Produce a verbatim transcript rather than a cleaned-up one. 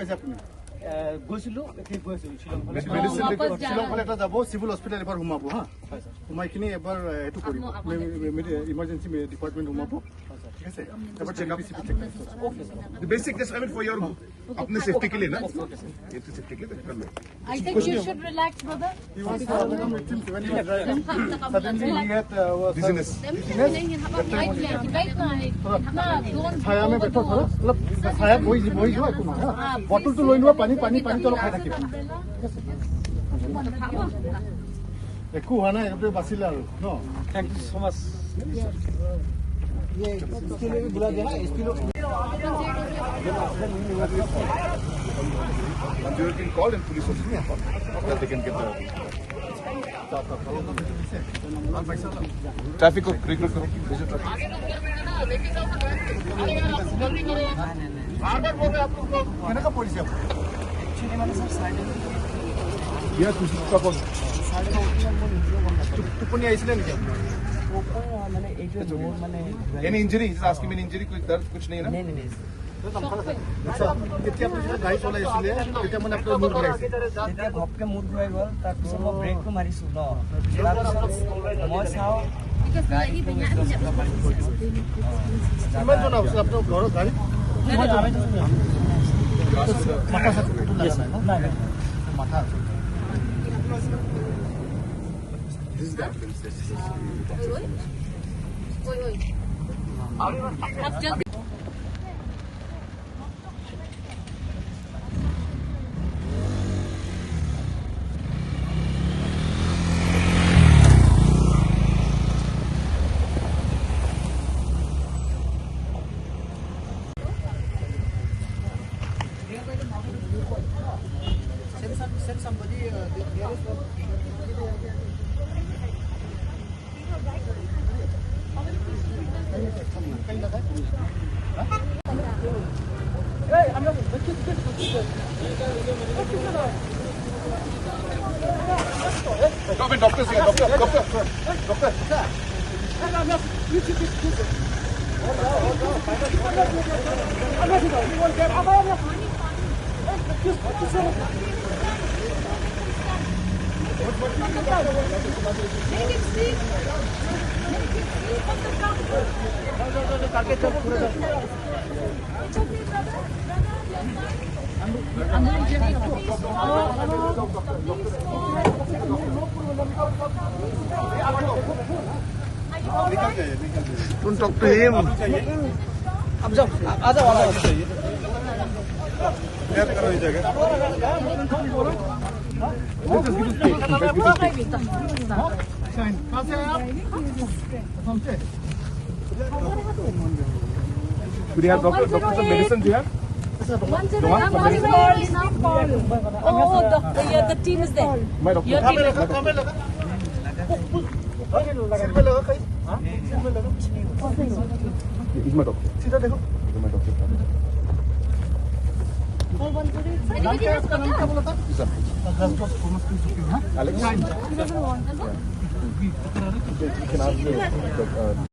আছে আপুনি? আহ, গৈছিলো, এতিয়া গৈ আছো শ্বিলং ফালে। মেডিচিন শ্বিলং ফালে এটা যাব, চিভিল হস্পিটেল এবাৰ সোমাব, হা? সোমাই কিনি এবাৰ, আহ, এইটো কৰিব। মে-, মে-, মে-, ইমাৰ্জেঞ্চি মে-, ডিপাৰ্টমেণ্ট সোমাব। ঠিক আছে? এবাৰ checkup. The basic, just, I mean, for your, अपने सेफ्टी के लिए ना? ये तो सेफ्टी के लिए तो कर लो। I think you should relax, brother. Suddenly he had, uh, was dizziness. Right, right, right. थोड़ा छाया में बैठो, थोड़ा, मतलब, छाया वही, वही जो है, तुम, हाँ। बॉटल तो लो, लो, पानी, पानी, पानी, चलो, खाए। একো হোৱা নাই, একদম বাচিলে আৰু ন? Thank you so much. ये इसके लिए भी बुला देना, इसके लिए। You can call and police officer, they can get the traffic को रिक्रूट करो। কেনেকা পৰিছে আপোনাৰ? একচুৱেলি মানে ছাৰ চাইডে ইয়া, তুমি কোৱা কোৱা। চাইডে টোপ-, টোপনি আহিছিলে নেকি আপোনাৰ? মানে এইটো মোৰ মানে any injury? Just asking, any injury? কুছ দৰ্দ কুছ নেই না? নেই, নেই, নেই। আচ্ছা, এতিয়া আপুনি যেতিয়া গাড়ী চলাইছিলে, তেতিয়া মানে আপোনাৰ মূৰ ঘূৰাইছে? তেতিয়া ঘপকে মূৰ ঘূৰাই গ'ল, তাৰপিছত মই ব্ৰেকটো মাৰিছোঁ ন, তাৰপিছত মই চাওঁ গাড়ী। কিমান জন আছিল আপোনাৰ ঘৰৰ গাড়ীত? মাথা চাথা নাই, নাই। মাথা। Doctor, doctor, doctor, doctor. Don't talk to him. आप जाओ, आ जाओ, आ जाओ। कहाँ से आए आप? Do you have doctor, doctor some medicine do you have? One zero one, one zero one, please call. Oh, doctor, yeah, the team is there. My doctor. Your team is there. सिर पे लगा कहीं? हाँ? सिर पे लगा? ये इसमें doctor। सीधा देखो। ये मैं doctor। Call one zero eight। नाम क्या है? आपका नाम क्या बोला था? जी सर। Alexander Thomas Principi, हाँ? Alex। You can ask the, uh,